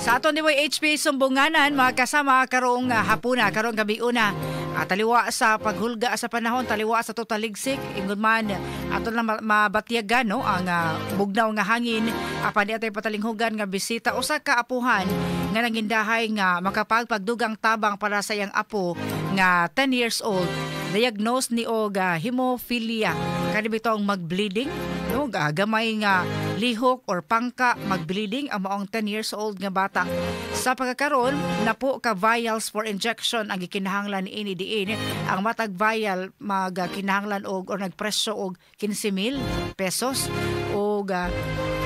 Sa aton DYHP Sumbunganan, mga kasama, karong hapuna, karong gabiuna, taliwa sa paghulga sa panahon, taliwa sa totaligsik, ingon man ato na mabatyagan, no, ang bugnaw nga hangin, apan di atay patalinghugan nga bisita usa ka apuhan nga nangindahay nga makapagpagdugang tabang para sa iyang apo nga 10 years old, diagnosed ni og hemophilia. Kani bitong mag-bleeding, no, gamay nga lihok or pangka, mag-bleeding ang maong 10 years old nga bata. Sa pagkakaron, napo ka vials for injection ang gikinahanglan niini, diin ang matag vial magkinahanglan og or nagpresyo og 15,000 pesos og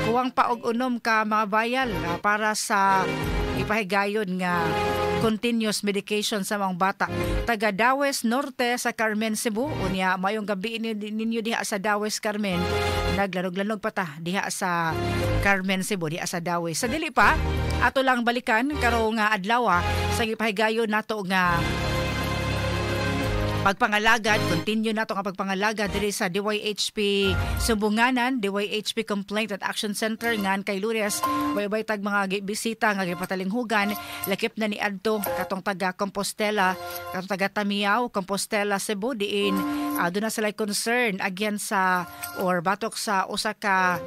kuwang pa og 6 ka mga vial para sa ipahigayon nga continuous medication sa mga bata. Taga Dawes Norte sa Carmen, Cebu. Unya mayong gabi ninyo diha sa Dawes, Carmen. Naglanog-lanog pa ta diha sa Carmen, Cebu, diha sa Dawes. Sa dili pa, ato lang balikan karong adlaw sa gipahigayon nato nga pagpangalagad, continue nato nga pagpangalagad diri sa DYHP Sumbunganan, DYHP Complaint at Action Center, ngan kay Lunes bay tag mga bisita nga gipatalinghugan, lakip na ni adto katong taga Compostela, katong taga Tamiao, Compostela, Cebu, diin aduna sila concern again sa or batok sa usa ka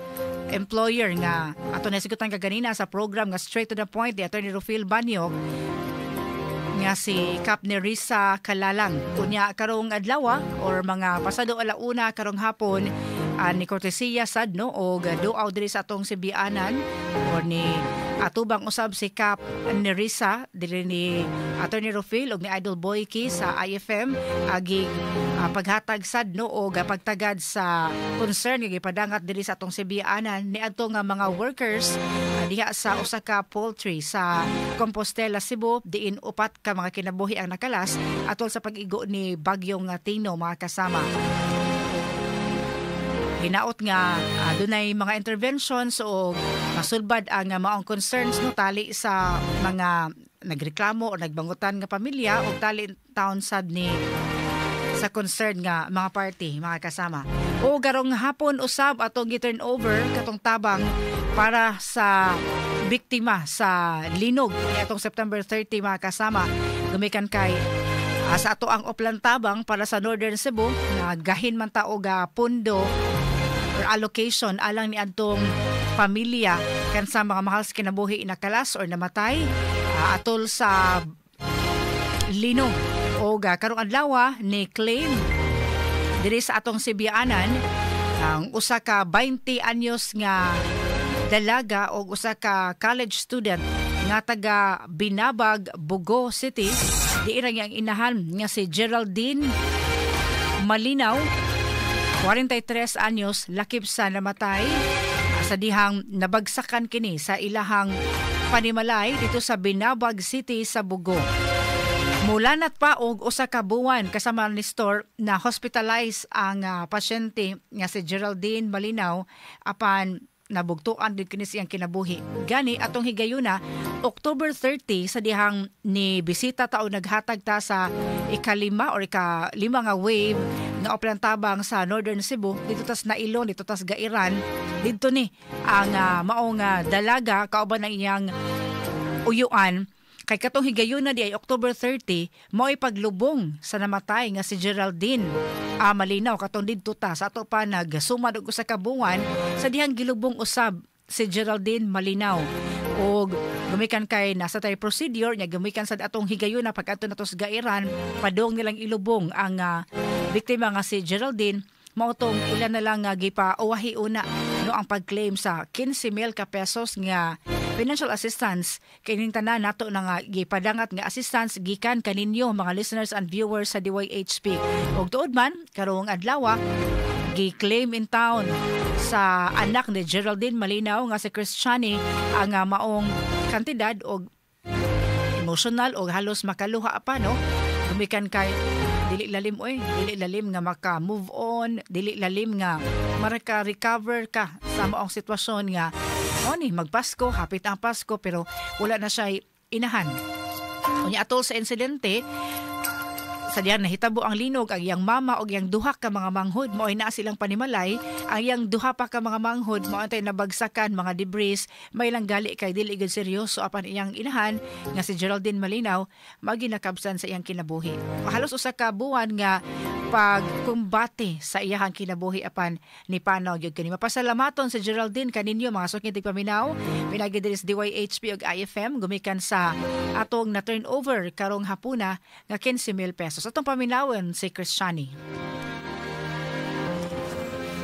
employer nga ato nasigutan kaganina sa program nga Straight to the Point ni Attorney Rufil Banyok nga si Kap Nerissa Kalalang. Unya karong adlaw or mga pasado 1:00 karong hapon, ni kortesiya sad, no, og duaw diri sa atong Sibianan or ni atubang usab si Kap Nerissa diri ni Attorney Rufil og ni Idol Boyki sa IFM agi paghatag sad, no, og pagtagad sa concern nga gipadangat diri sa atong Sibianan niadto nga mga workers diha sa usa ka poultry sa Compostela, Cebu, diin upat ka mga kinabuhi ang nakalas atol sa pag-igo ni bagyong Tino, mga kasama. Hinaot nga dunay mga interventions o masulbad ang maong concerns, no, tali sa mga nagreklamo o nagbangutan nga pamilya o tali taon sad ni sa concern nga mga party, mga kasama. O garong hapon usab atong gi-turn over katong tabang para sa biktima sa linog atong September 30, mga kasama, gumikan kay sa ato ang Oplan Tabang para sa Northern Cebu na gahin man ta og pundo or allocation alang ni adtong pamilya kan sa mga mahal sa kinabuhi nakalas or namatay atol sa linog. O karong adlaw ni claim diri sa atong Sibianan ang usa ka 20 anyos nga dalaga o usa ka college student nga taga Binabag, Bogo City. Diin ang inahan nga si Geraldine Malinaw, 43 anyos, lakip sa namatay sa dihang nabagsakan kini sa ilahang panimalay dito sa Binabag City sa Bogo. Mulanat pa og usa ka buwan kasama ni store na hospitalized ang pasyente nga si Geraldine Malinaw, apan nabugtuan din kini siyang kinabuhi. Gani atong higayuna October 30 sa dihang ni bisita ta o naghatag ta sa ikalima or ikalima nga wave nga Oplan Tabang sa Northern Cebu, dito tas Nailon, dito tas Gairan, didto ni ang maong dalaga kauban ng iyang uyuan, kay katong higayuna di ay October 30 mao'y paglubong sa namatay nga si Geraldine Malinaw. Katong didto ta sa ato pa nagsumad og usa ka buwan sa dihang gilubong usab si Geraldine Malinaw. Og gumikan kay nasa tay procedure nya, gumikan sa atong higayuna pag adto nato sa Gairan, padong nilang ilubong ang biktima nga si Geraldine, mao tong ilan na lang gipa uwahi una, no, ang pag-claim sa 15,000 ka pesos nga financial assistance. Kining tanan nato na nga gipadangat nga assistance gikan kaninyo mga listeners and viewers sa DYHP. Og tuod man karong adlaw gi-claim in town sa anak ni Geraldine Malinaw nga si Christiani ang maong kantidad, og emotional og halos makaluha pa, no, gumikan kay dili lalim oy, dili lalim nga maka move on, dili lalim nga maraka recover ka sa maong sitwasyon nga oni magpasko, hapit ang Pasko, pero wala na siya inahan. Unya atol sa insidente Sa diyang nahitabo ang linog, ang iyang mama og iyang duha ka mga manghod mao naa silang panimalay. Ang iyang duha pa ka mga manghod mao tay nabagsakan mga debris, may lang gali kay dili gud seryoso, apan iyang inahan nga si Geraldine Malinaw mao nakabsan sa iyang kinabuhi. Halos 1 ka buwan nga pagkumbate sa iyahang kinabuhi, apan ni panaw gyud kini. Mapasalamaton si Geraldine kaninyo, mga suking tigpaminaw, pinagi diri sa DYHP ug IFM gumikan sa atong na turnover karong hapuna nga 15,000 pesos. Atong paminawon si Christiani.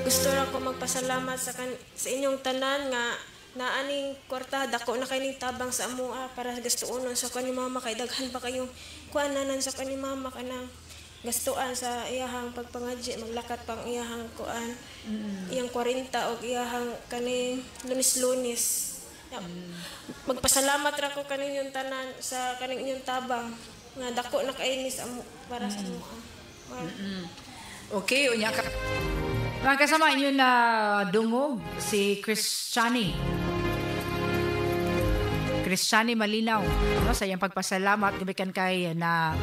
Gusto ra ko magpasalamat sa inyong tanan nga naaning kwarta. Dako na kay ning tabang sa amoa para gastuonon sa kani mama, kay daghan pa kayong kuananan sa kani mama, kanang gastuan sa iyahang pagpangadji, maglakat pang iyahang kuan, iyang 40 og iyahang kani Lunes-Lunes. Magpasalamat ra ko kaninyong tanan sa kaning inyong tabang nga dako na kay ni sa amo, para sa amoa. Okay, unya ka. Mga kasama, inyo na dungog si Christiani. Christiani Malinaw, no, sa iyang pagpasalamat gumikan kay na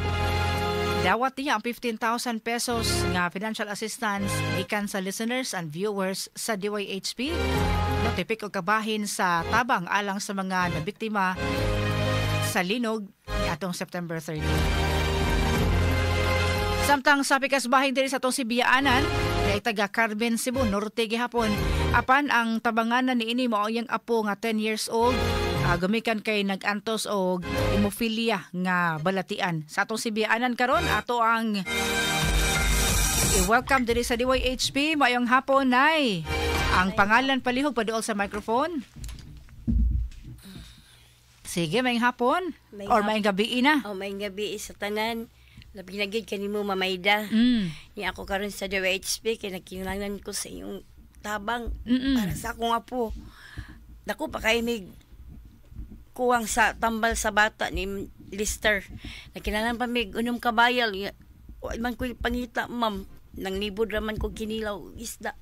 dawat niya ang 15,000 pesos nga financial assistance gikan sa listeners and viewers sa DYHP. No, tipik og kabahin sa tabang alang sa mga nabiktima sa linog atong September 30. Samtang sa pikas bahin diri sa atong Sibiyaanan, kay taga Carmen, Cebu Norte gihapon. Apan ang tabanganan ni ini mao iyang apo nga 10 years old, gumikan kay nag-antos og hemophilia nga balatian. Sa atong Sibiyaanan karon, ato ang i-welcome diri sa DYHP. Maayong hapon, nay. Ang pangalan palihog, paduol sa microphone. Sige, maayong hapon. May Or maayong gabi na. Oh, maayong gabi sa tanan. Labi na gyud kanimo, Mamayda. Ni ako karon sa DYHP kay nagkinahanglan ko sa inyong tabang para sa akong apo. Dako pa kay mig kuwang sa tambal sa bata ni Lister. Nagkinahanglan pa mig 6 ka bayal. Wa man ko'y pangita, ma'am. Nang libod ra man ko kinilaw isda.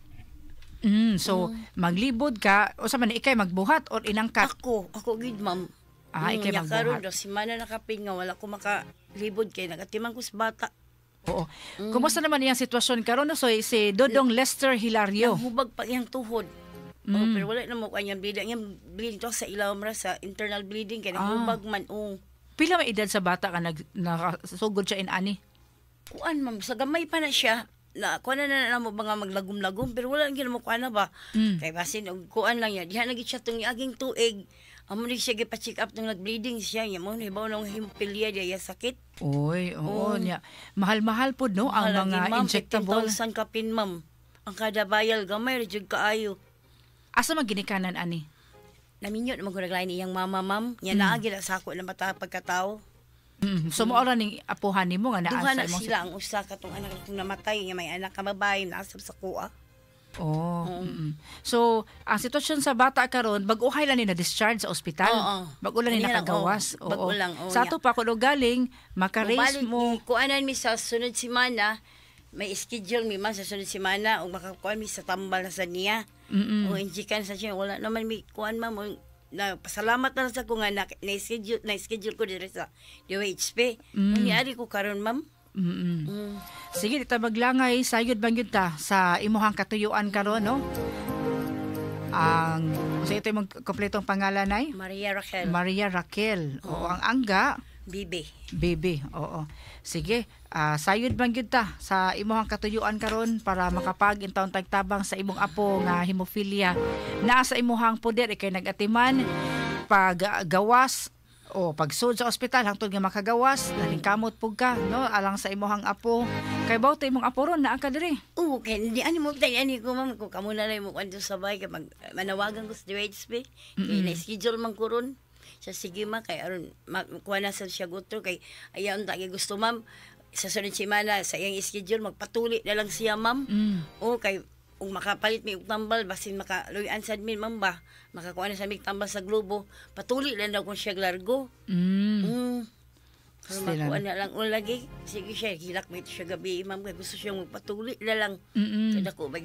So maglibod ka, usa man ikay magbuhat or inangkat? Ako gid, ma'am. Ah, ikay Nya magbuhat. Karon daw simana nakapin nga wala ko makalibod kay nagatiman ko sa bata. Oo. Kumusta naman iyang sitwasyon karon, no? So si Dodong Lester Hilario. Hubag pa iyang tuhod. Oh, pero wala na mo kanyang bleeding. Iyang bleeding to sa ilawom ra, sa internal bleeding kay nahubag man oh. Pila may edad sa bata ka nag nakasugod siya in-ani? Kuan, ma'am, sa gamay pa na siya. Na kuan na na, na mo ba nga maglagom-lagom, pero wala gyud mo kuan na ba. Kay basin og kuan lang ya. Diha na gid siya tong aging tuig. Amo ni siya gipa-check up nung nag-bleeding siya. Nya mo hibaw nang hemophilia diya ya sakit. Uy, oo niya. Mahal-mahal pod, no, ang Mahal mga lagi, ma'am, injectable. 15,000 kapin, ma'am. Ang kada bayal, gamay ra jud kaayo. Asa man ginikanan ani? Naminyo naman ko naglain iyang mama, ma'am. Nya naa gid sa ako na mata pagkatao. So mao ra ning apuhan nimo nga naa Duha sa na imong sila. Ang usa katong anak kong namatay nga may anak ka babae naasab sa kuha. Oh. So, ang sitwasyon sa bata karon, bag-uhay lang ni na discharge sa ospital. Oo. Bag-o lang ni Kaniya lang, nakagawas. oo. Bag-o lang, oo, Sa ato pa kuno galing maka-raise Mubalik mo. ni kuanan mi sa sunod semana, may schedule mi man sa sunod semana ug makakuan mi sa tambal na sa niya. O injikan sa siya, wala naman mi kuan, ma'am. O, na pasalamat na lang sa ko nga na schedule ko diri sa DOHP. Mm. Ni ko karon, ma'am. Sige, di ta maglangay, sayod bang yun ta sa imuhang katuyuan karon, no? Ang sa ito imong kompletong pangalan ay Maria Raquel. Maria Raquel. Oo, ang angga Bibi. Baby, oo. Sige, sayod man gyud ta sa imuhang katuyuan karon para makapag intawon tagtabang sa imong apo nga hemophilia. Naa sa imuhang poder, ikay nag-atiman pag gawas o pagsud sa ospital hangtod nga makagawas, naningkamot pug ka, no, alang sa imuhang apo. Kay bawto imong apo ron naa ka diri. Oo, kay hindi ani mo tayo ani ko, ma'am, kung kamo na lang mo kanto sa bahay kay mag manawagan ko sa DHP kay na schedule man ko ron. Siya sige ma, kay aron makuha na sa siya gutro kay ayaw unta kay gusto, ma'am, sa sunod semana sa iyang schedule magpatuli na lang siya, ma'am. O kay ug makapalit mi og tambal, basin makaluyan sad mi, ma'am, ba makakuha na sa mig tambal sa globo, patuli lang daw kung siya largo. Karon makuha na lang o lagi. Sige siya, hilak may siya gabi, ma'am. Kay gusto siya magpatuli na lang. Kaya dako, may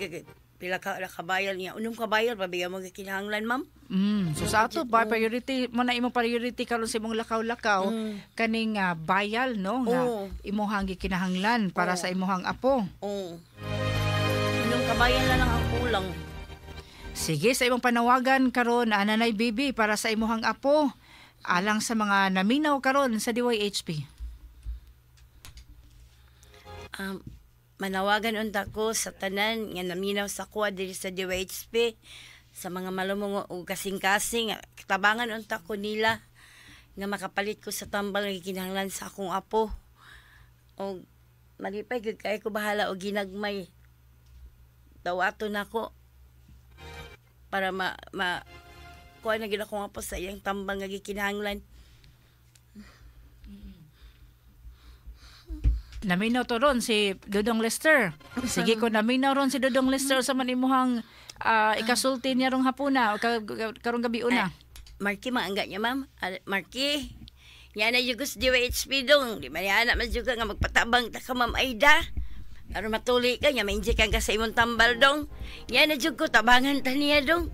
pila ka kabayal niya. Unong kabayal, pabigyan mo kinahanglan, ma'am. So sa ato ba priority mo na imong priority karon sa imong lakaw-lakaw kaning bayal, no, nga imuhang gikinahanglan para sa imuhang apo. Oo. Unong kabayal na lang ang kulang. Sige, sa imong panawagan karon Nanay Bibi para sa imuhang apo alang sa mga naminaw karon sa DYHP. Manawagan unta ko sa tanan nga naminaw sa kuha diri sa DYHP, sa mga malumong o kasing-kasing, tabangan unta ko nila nga makapalit ko sa tambal nga gikinahanglan sa akong apo. Og malipay gyud kay ko bahala og ginagmay. Dawato nako para ma kuha na gyud akong apo sa iyang tambal nga gikinahanglan. Naminaw to ron si Dodong Lester. Sige ko naminaw ron si Dodong Lester sa man imuhang ikasulti niya rong hapuna o karong gabi una. Marky, maangga niya, ma'am. Marky, niya na yung gusto DYHP dong. Di man niya anak man juga nga magpatabang ta ka, Ma'am Aida. Aron matuli ka, niya ma-injekan ka sa imong tambal dong. Niya na juga ko, tabangan ta niya dong.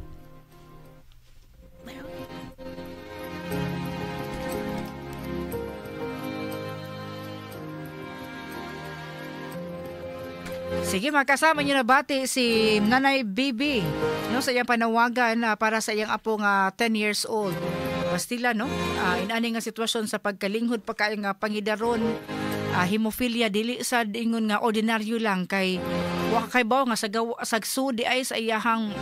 Sige, makasama niyo na bati si Nanay Bibi, no, sa iyang panawagan para sa iyang apo nga 10 years old. Bastila, no, inani nga sitwasyon sa pagkalinghod pa kay nga pangidaron, hemophilia dili sa ingon nga ordinaryo lang kay wa kay bawo nga sagsudi ay sa iyahang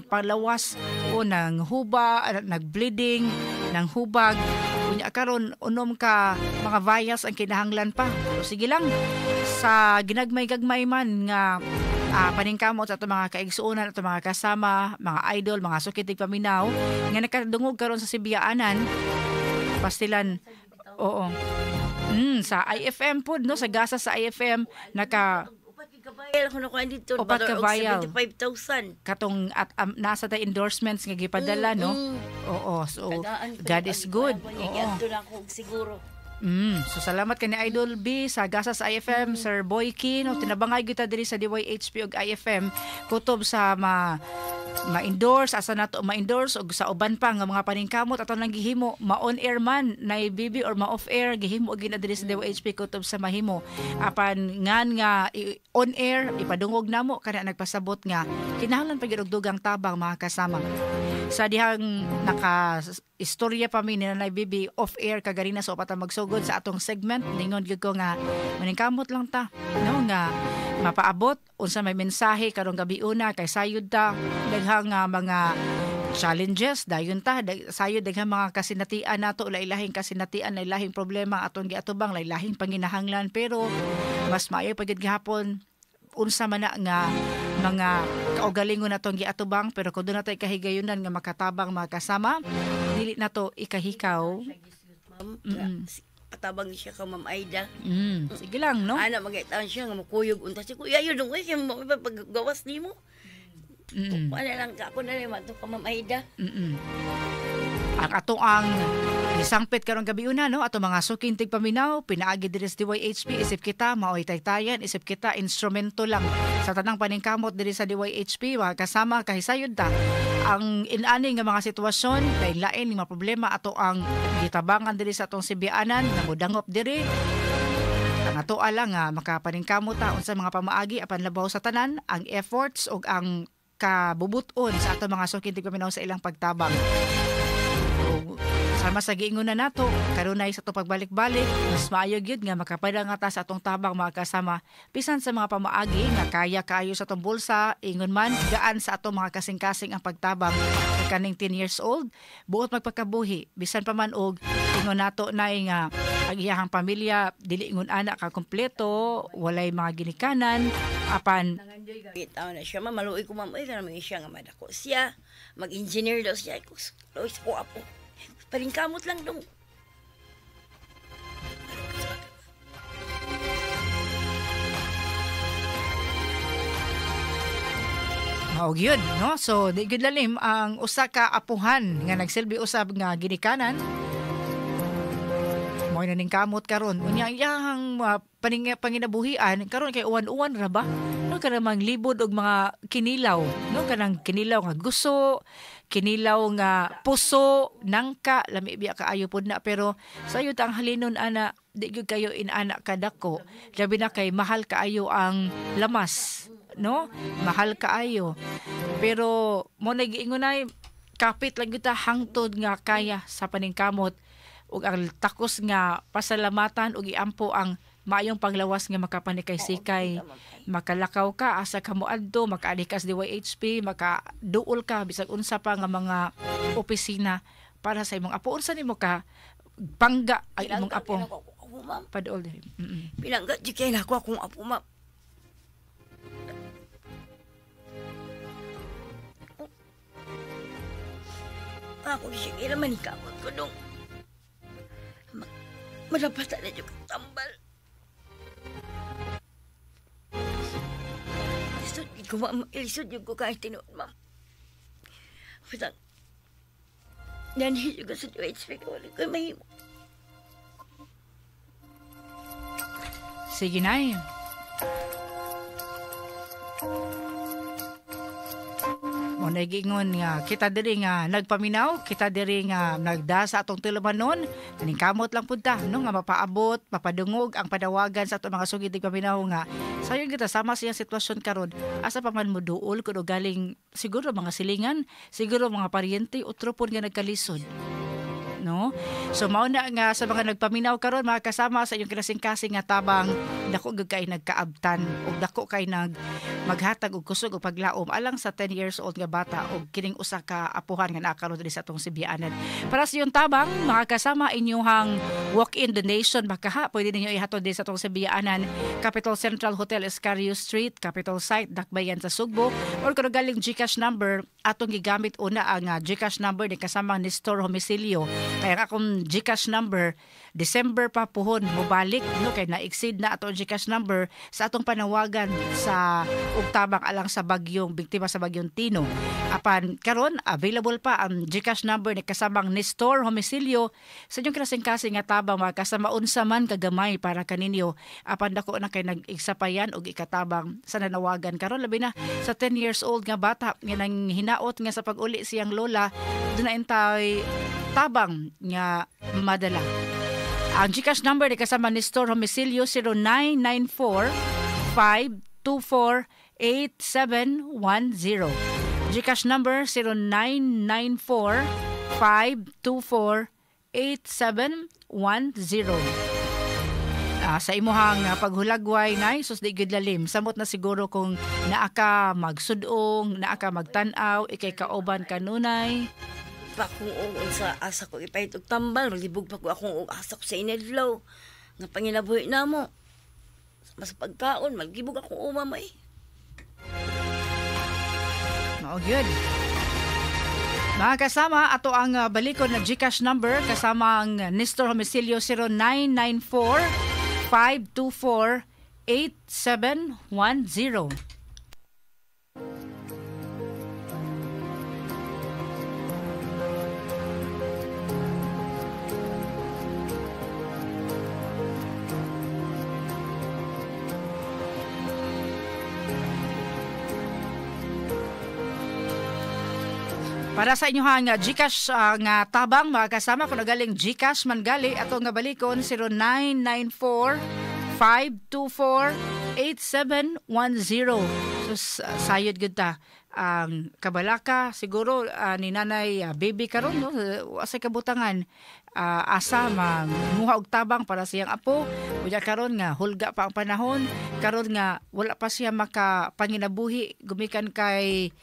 palawas o nang huba, nagbleeding, nang hubag. Unya karon unom ka mga vials ang kinahanglan pa. So, sige lang, sa ginagmay-gagmay man nga paningkamot sa atong mga kaigsuonan, atong mga kasama, mga idol, mga sukitig paminaw nga nakadungog karon sa Sibiyaanan, pastilan, oo. Sa IFM pod, no, sa gasa sa IFM naka Kabayal ako nakuha dito. Upat ka vial. 75,000. Katong at nasa ta endorsements nga gipadala, no? Oo, so God is good. Oo. Siguro. So salamat kani Idol B sa gasa sa IFM, Sir Boyki, no, tinabangay gyud ta diri sa DYHP ug IFM kutob sa ma-endorse, asa nato ma-endorse og sa uban pa nga mga paningkamot ato nang gihimo, ma-on air man nay BB or ma-off air, gihimo gyud na diri sa DYHP kutob sa mahimo. Apan ngan nga on air ipadungog namo kana nagpasabot nga kinahanglan pa gyud og dugang tabang mga kasama. Sa dihang naka istorya pa mi ni Nanay Bibi off air kagarina so upat magsugod sa atong segment, ningon gyud ko nga maningkamot lang ta, no, nga mapaabot unsa may mensahe karong gabi una kay sayod ta daghang mga challenges dayon ta sayod daghang mga kasinatian nato, lailahing kasinatian, lailahing problema atong giatubang, lailahing panginahanglan, pero mas maayo pa gyud gihapon unsa man na nga mga kaugalingon natong giatubang, pero kung doon nato ikahigayunan nga makatabang mga kasama, dili nato ikahikaw. Patabang siya ka Ma'am Aida. Sige lang, no? Ana magitaon siya nga makuyog unta siya. Kuya yun dong kay paggawas nimo. Ana lang ka ako na lang ka Ma'am Aida. Ang ato ang isangpit karong gabi una, no, ato mga suking tigpaminaw pinaagi diri sa DYHP, isip kita maoy taytayan, isip kita instrumento lang sa tanang paningkamot diri sa DYHP, mga kasama kahisayod ta ang inani nga mga sitwasyon, lain-lain nga mga problema ato ang gitabangan diri sa atong Sibianan, namudangop diri. Ang ato lang nga makapaningkamot ta unsa mga pamaagi apan labaw sa tanan ang efforts ug ang kabubuton sa atong mga suking tigpaminaw sa ilang pagtabang. Sama sa giingon na nato karunay sa atong pagbalik-balik, mas maayo gyud nga makapadang ta sa atong tabang mga kasama bisan sa mga pamaagi nga kaya kaayo sa atong bulsa, ingon man gaan sa atong mga kasing-kasing ang pagtabang. Kaning 10 years old buot magpakabuhi bisan pa man og ingon nato nay nga ang iyahang pamilya dili ingon ana ka kompleto, walay mga ginikanan apan bitaw na siya, maluoy ko ma'am, oy kanang siya nga madako siya, mag-engineer daw siya, luoy sa ko apo. Palingkamot lang dong. Mao gyud, no? So di gyud lalim ang usa ka apuhan nga nagsilbi usab nga ginikanan. Mo na ning kamot karon. Unya iyang panginabuhian karon kay uwan-uwan ra ba? No kanang libod og mga kinilaw, no kanang kinilaw nga guso, kinilaw nga puso, nangka, lami biya kaayo pud na, pero sayo ta ang halinon ana, di gyud kayo inana kadako. Labi na kay mahal kaayo ang lamas, no? Mahal kaayo. Pero mo na giingon ay kapit lang gyud ta hangtod nga kaya sa paningkamot ug ang takos nga pasalamatan ug iampo ang maayong panglawas nga makapanikay-sikay. Makalakaw ka asa ka moadto, makaali ka sa DYHP, makaduol ka bisag unsa pa nga mga opisina para sa imong apo. Unsa nimo ka pangga ang imong apo? Paduol diri. Pinangga jud kay nako akong apo, ma'am. Ako siya kailangan ikamot ko nung malapatan na yung tambal. Lisod ko, ma'am. Lisod yung ko kahit tinuod, ma'am. Basta, nanhil ko sa DHP ko. Wala ko mahimo. Sige, Nay. Mo nagingon nga kita diri nga nagpaminaw, kita diri nga nagda sa atong tulumanon, naningkamot lang pud ta no nga mapaabot, mapadungog ang panawagan sa atong mga sugid paminaw nga sayon kita sama siyang sitwasyon karon. Asa pa man moduol kuno galing siguro mga silingan, siguro mga paryente utro pud nga nagkalisod. No? So mao na nga sa mga nagpaminaw karon mga kasama sa inyong kinasingkasing nga tabang dako gyud kay nagkaabtan og dako kay nag maghatag og kusog og paglaom alang sa 10 years old nga bata og kining usa ka apuhan nga naa karon diri sa atong Sibianan. Para sa iyong tabang mga kasama, inyong walk-in donation makaha pwede ninyo ihatod diri sa atong Sibianan, Capital Central Hotel, Escario Street, Capital Site, Dakbayan sa Sugbo, or kung galing GCash number atong gigamit una ang GCash number ni kasama ni Nestor Homicilio. Kaya akong GCash number December pa puhon mobalik no kay na-exceed na ato GCash number sa atong panawagan sa ugtabang alang sa bagyong biktima sa bagyong Tino. Apan karon available pa ang GCash number ni kasamang Nestor Homicilio sa inyong kinasingkasing nga tabang mga kasama unsa man kagamay para kaninyo. Apan dako na kay nag-igsapayan og ikatabang sa nanawagan karon labi na sa 10 years old nga bata nga nang hinaot nga sa pag-uli siyang lola duna intay tabang nga madala. Ang GCash number ni kasama ni Nestor Homicilio 0994 524 8710. GCash number 0994 524 8710. Sa imuhang paghulagway nay sus di gyud lalim. Samot na siguro kung naa ka magsudong, naa ka magtan-aw, ikay kauban kanunay. Pa kung unsa asa ko ipahit og tambal, maglibog pa ko akong asa ko sa inadlaw nga panginabuhi namo. Mas pagkaon, maglibog akong umamay. Mao gyud. Mga kasama, ato ang balikon na GCash number kasama ang Nestor Homicilio 0994 524 8710. Para sa inyong nga GCash nga tabang mga kasama, kung nagaling GCash man gali ato nga balikon 0994 524 8710. So sayod gud ta ang kabalaka siguro ni nanay baby karon no sa kabutangan asa manguha og tabang para siyang apo. Unya karon nga hulga pa ang panahon, karon nga wala pa siya makapanginabuhi gumikan kay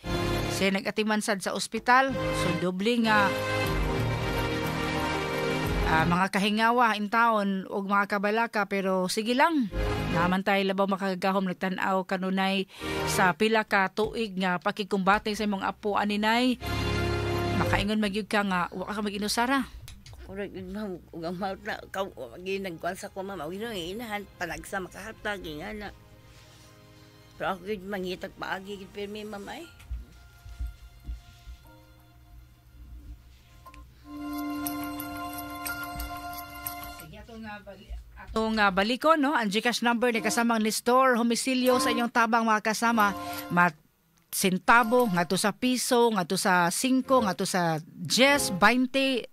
siya nag-atiman sad sa ospital. So doble nga mga kahingawa in taon og mga kabalaka, pero sige lang. Naman tayo labaw makagagahom nagtan-aw kanunay sa pila ka tuig nga pakigkumbate sa imong apo aninay. Makaingon magyud ka nga wa ka mag-inusara. Correct ma'am, ug ang na kaw nagkuan sa ko ma'am, og inahan panagsa makahatag ingana. Pero ako gyud mangitag paagi gyud pirmi ma'am ay. Sige ato nga Atong balikon, no, ang GCash number ni kasamang Nestor Homisilio sa inyong tabang, mga kasama, mat sentabo ngadto sa piso, ngadto sa 5, ngadto sa 10, 20,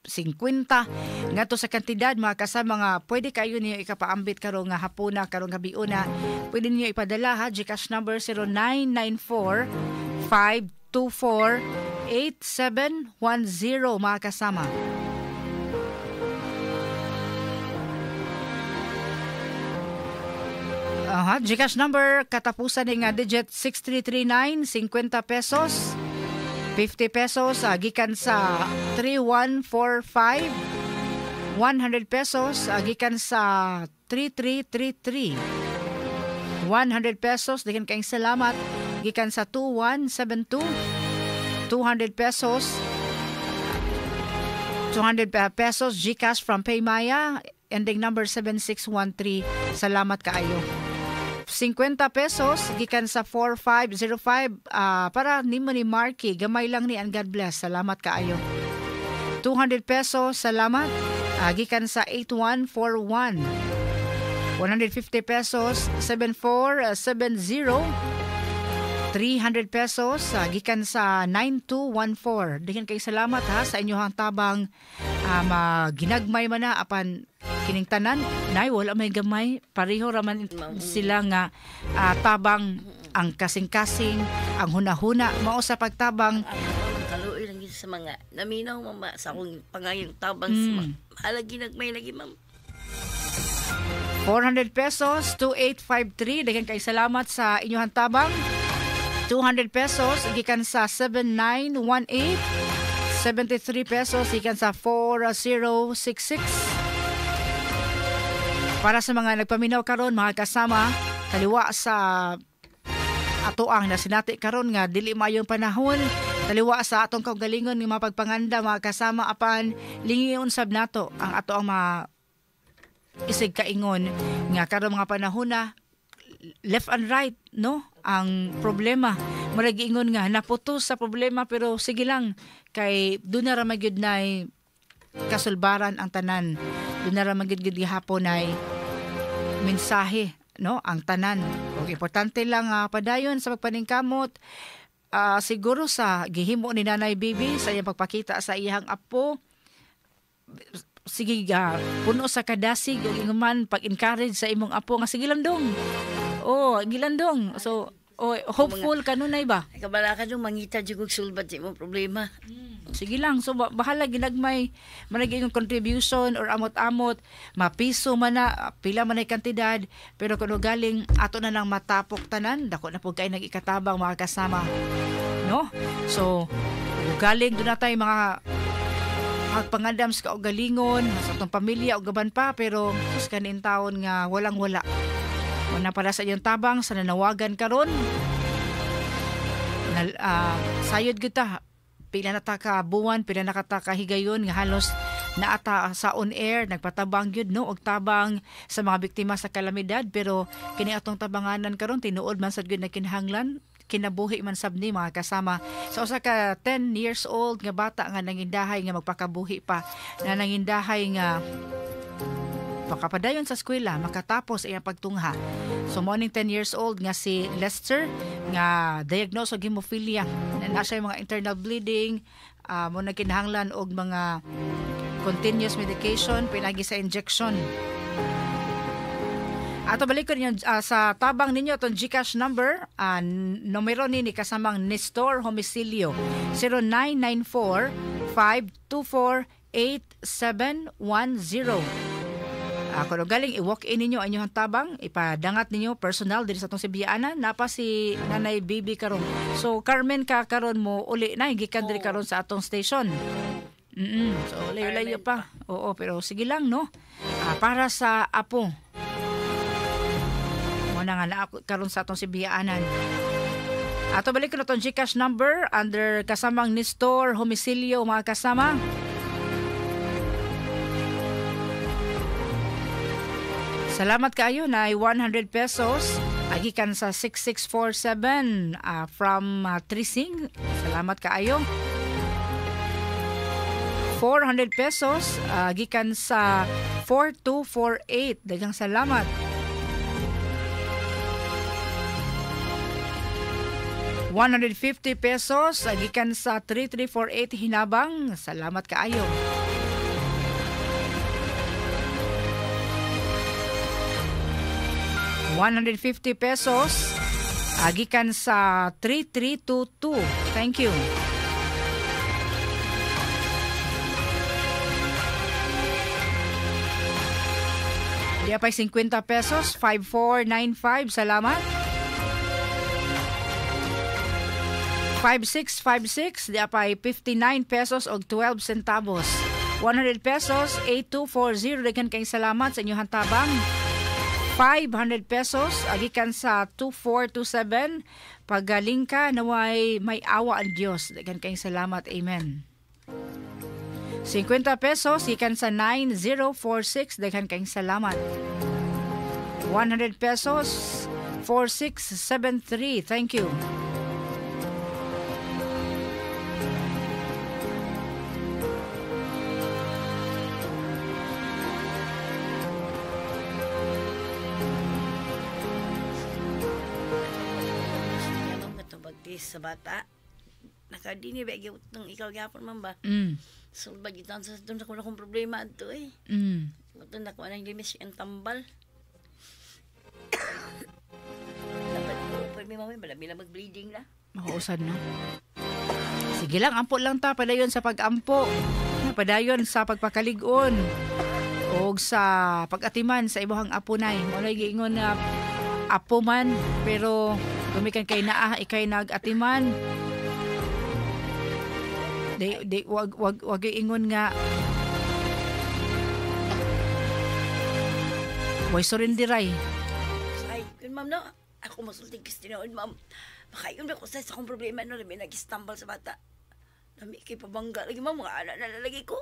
50, ngadto sa kantidad, mga kasama, nga pwede kayo niyo ikapaambit karong nga hapuna, karong gabiuna, pwede niyo ipadala ha. GCash number 0994 524 8710, mga kasama. Aha, GCash number katapusan ni nga digit 6339, 50 pesos, 50 pesos gikan sa 3145, 100 pesos gikan sa 3333, 100 pesos, daghan kayong salamat, gikan sa 2172, 200 pesos, 200 pesos GCash from Paymaya ending number 7613, salamat kaayo. 50 pesos gikan sa 4505, para nimo ni Marky, gamay lang ni and God bless, salamat kaayo. 200 pesos, salamat, gikan sa 8141. 150 pesos 7470. 300 pesos gikan sa 9214. Daghan kay salamat ha sa inyong tabang, ginagmay man na apan kining tanan nay wala may gamay, pareho ra man sila nga tabang, ang kasing-kasing, ang hunahuna mao sa pagtabang. Kaluoy lang sa mga naminaw, mama, sa akong pangayong tabang sa mga bahala ginagmay lagi, ma'am. 400 pesos 2853, daghan kay salamat sa inyong tabang. 200 pesos gikan sa 7918, 73 pesos gikan sa 4066. Para sa mga nagpaminaw karon, mga kasama, taliwa sa atoang nasinati karon nga dili maayong panahon, taliwa sa atong kaugalingon nga mapagpanganda, mga kasama, apan lingion sab nato ang atoang mga isig kaingon nga karon mga panahon na left and right, no, ang problema. Murag ingon nga naputos sa problema, pero sige lang kay doon na ra magyud nay kasulbaran ang tanan. Doon na ra magyud gihapon nay mensahe, no, ang tanan. Og importante lang padayon sa pagpaningkamot, siguro sa gihimo ni Nanay Bibi sa iyang pagpakita sa iyang apo. Sige, puno sa kadasig ug ingon pag-encourage sa imong apo nga sige lang dong. Oh, gilandong. So, oh, hopeful ka nunay ba? Kabala ka dong mangita jud og sulbad sa imong problema. Sige lang. So, bahala ginagmay manag imong contribution or amot-amot, mapiso man na, pila man ay kantidad, pero kuno galing ato na lang matapok tanan, dako na pud kay nag-ikatabang, mga kasama. No? So, galing doon na tayo mga pagpangandam sa kaugalingon, sa atong pamilya o gaban pa, pero sus kanin taon nga walang-wala. Una para sa inyong tabang sa nanawagan karon. Sayod gyud ta, pila na ta ka buwan, pila na ka ta ka higayon nga halos naata sa on air nagpatabang gyud, no, og tabang sa mga biktima sa kalamidad, pero kini atong tabanganan karon tinuod man sad gyud na kinahanglan, kinabuhi man sab ni, mga kasama, sa usa ka 10 years old nga bata nga nangindahay nga magpakabuhi pa, na nangindahay nga makapadayon sa eskwela, makatapos iyang pagtungha. So morning 10 years old nga si Lester nga diagnose og hemophilia. Na siya mga internal bleeding, mo na kinahanglan og mga continuous medication pinagi sa injection. Ato balikon niyo sa tabang ninyo atong GCash number, numero ni kasamang Nestor Homisilio 0994 524 8710. Kung galing i-walk in ninyo ang inyong tabang, ipadangat ninyo personal diri sa atong Sibianan, napa si Nanay Bibi karon. So Carmen ka karon mo uli na gikan diri karon sa atong station. So layo-layo pa. Oo, pero sige lang, no. Para sa apo. Mo na nga naa karon sa atong Sibianan. Ato balik ko na itong GCash number under kasamang Nestor Homisilio, mga kasama. Salamat kaayo na 100 pesos agikan sa 6647 from Trising. Salamat kaayo. 400 pesos gikan sa 4248. Daghang salamat. 150 pesos gikan sa 3348 Hinabang. Salamat kaayo. 150 pesos gikan sa 3322. Thank you. Di pa'y 50 pesos, 5495. Salamat. 5656, di pa'y 59 pesos og 12 centavos. 100 pesos, 8240. Daghan kayong salamat sa inyong tabang. 500 pesos, agikan sa 2427. Pagaling ka, naway may awa ang Diyos. Daghan kayong salamat. Amen. 50 pesos, gikan sa 9046. Daghan kayong salamat. 100 pesos, 4673. Thank you. Sa bata nakadini ba gyud nang ikaw gyapon man ba? Sulbad gyud sa doon ako na akong problema adto eh. Doon ako anang limis ang tambal. Dapat ko mi mami bala mila mag-bleeding na. Makausad na. Sige lang, ampo lang ta padayon sa pag-ampo. Padayon sa pagpakalig-on og sa pag-atiman sa imong apo nay. Mo nay giingon na apo man pero gumikan kay naa ikay nag-atiman. Di wag wag wag ingon nga way surindiray. Ay, kun ma'am no, ako masulti Kristinoon ma'am. Makayon ba ko sa akong problema no, labi nag-istambal sa bata. Lami kay pabangga lagi ma'am, mga anak na lalagi ko.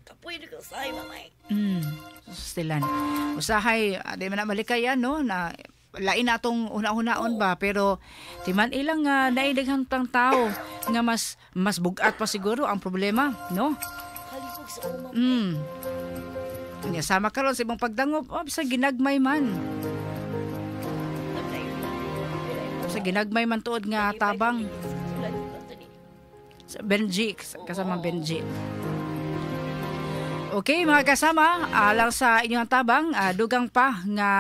Kapoy na ko usahay ma'am ay. Sustilan. Usahay, di man na malikayan no na lain na atong una-unaon ba pero timan ilang naidaghang tang tao nga mas bugat pa siguro ang problema no. Halipog sa umang. Nya sama karon sa imong pagdangop, oh, bisan ginagmay man. Sa ginagmay man tuod nga tabang. Sa Benji, kasama Benji. Okay, mga kasama, alang sa inyong tabang, dugang pa nga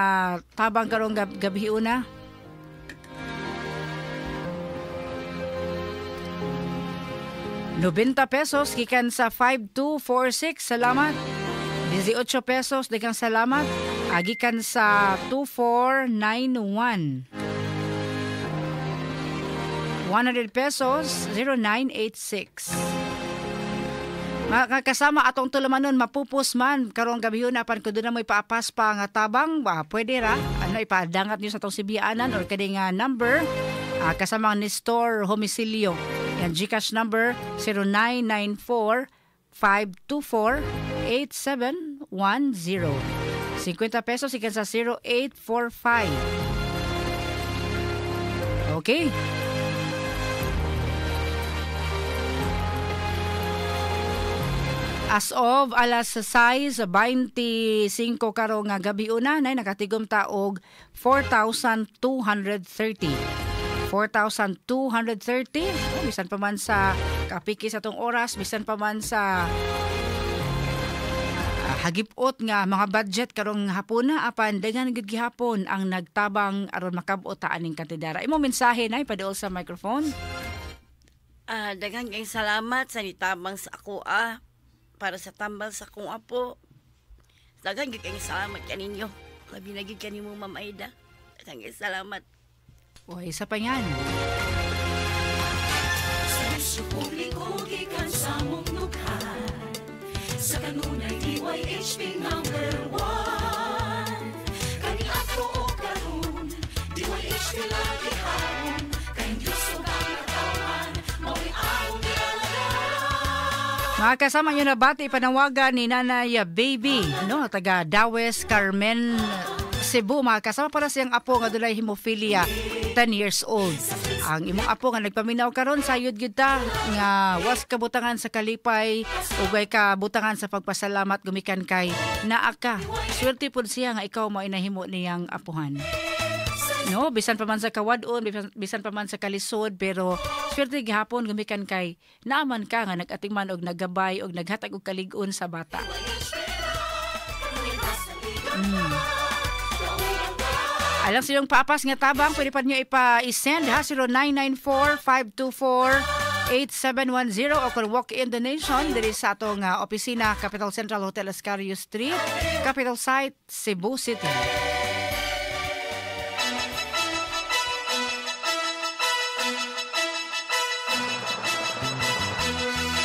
tabang karong gabi una. 90 pesos gikan sa 5246, salamat. 18 pesos daghang salamat, gikan sa 2491. 100 pesos 0986. Mga kasama atong tulamanon mapupos man karong gabi yun apan kun doon na mo ipaapas pa nga tabang pwede ra ano ipadangat niyo sa atong sibianan or kani nga number kasama ni Nestor Homicilio. Yan GCash number 0994 524 8710. 50 pesos ikan sa 0845. Okay. As of alas 6:25 karong gabi una nay nakatigom ta og 4,230. 4,230 bisan pa man sa kapiki sa atong oras, bisan pa man sa hagipot nga mga budget karong hapuna apan daghan gid gihapon ang nagtabang aron makab-ot ta aning kantidara. Imo mensahe nay paduol sa microphone. Daghan kayong salamat sa nitabang sa ako para sa tambal sa akong apo. Daghan gyud kayong salamat kaninyo. Labi na gyud kanimo Ma'am Aida. Daghan kayong salamat. O, isa pa yan. Serbisyo publiko gikan sa mugnukan. Sa kanunay DYHP number 1. Kani ato o karon, DYHP lagi haron. Kay Diyos ug ang katawan, mao'y among gialagad. Mga kasama nyo na bati panawagan ni Nanay Baby, no, taga Dawes Carmen, Cebu. Mga kasama para siyang apo nga dunay hemophilia, 10 years old. Ang imong apo nga nagpaminaw karon, sayod gyud ta nga was kabutangan sa kalipay ug way kabutangan sa pagpasalamat gumikan kay naa ka. Swerte pud siya nga ikaw mao nahimo niyang apuhan. No, bisan pa man sa kawad-on, bisan pa man sa kalisod, pero swerte gihapon gumikan kay naaman ka nga nag-atingman og naggabay og naghatag og kalig-on sa bata. Alang sa iyong paapas nga tabang, pwede pa niyo ipa-send ha, 0994-524-8710 o kung walk-in donation diri sa atong opisina, Capital Central Hotel, Escario Street, Capital Site, Cebu City.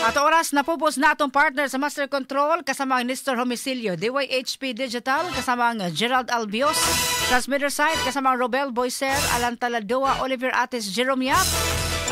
At oras napupos na atong partner sa Master Control kasama ang Nestor Homicilio, DYHP Digital, kasama ang Gerald Albios, Transmitter Site, kasama ang Robel Boiser, Alan Taladoa, Oliver Ates, Jerome Yap.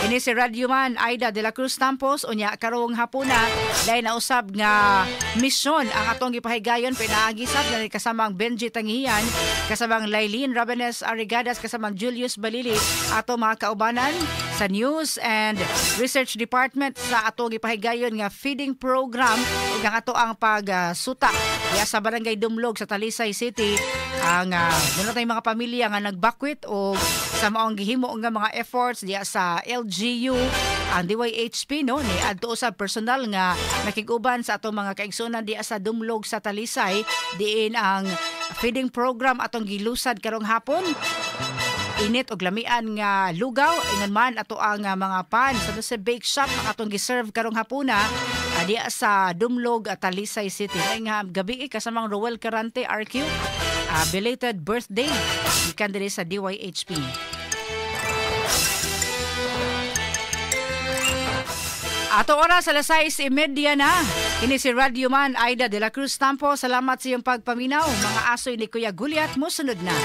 Ini si Radyoman Aida de la Cruz Tampos, unya karong hapuna dahil nausab nga misyon ang atong gipahigayon pinaagisat nga kasama ang Benji Tangihan, kasama ang Lailin Rabenes Arigadas, kasama ang Julius Balili, ato mga kaubanan sa News and Research Department sa atong gipahigayon nga feeding program ug ang ato ang pagsuta uh, sa Barangay Dumlog sa Talisay City. Ang uh, tayong mga pamilya nga nagbakwit o sa maong gihimo nga mga efforts diya sa LGU, ang DYHP no ni adto sa personal nga nakig-uban sa atong mga kaigsuonan diya sa Dumlog sa Talisay, diin ang feeding program atong gilusad karong hapon. Init og lamian nga lugaw, ingon man ato ang mga pan sa sa bake shop ang atong giserve karong hapuna diya sa Dumlog, Talisay City. Ngayong gabi kasamang Roel Carante RQ, belated birthday gikan diri sa DYHP. Ato oras alas 6:30 na. Kini si Radyoman Aida de la Cruz Tampo. Salamat sa iyong pagpaminaw. Mga asoy ni Kuya Gulyat, mosunod na.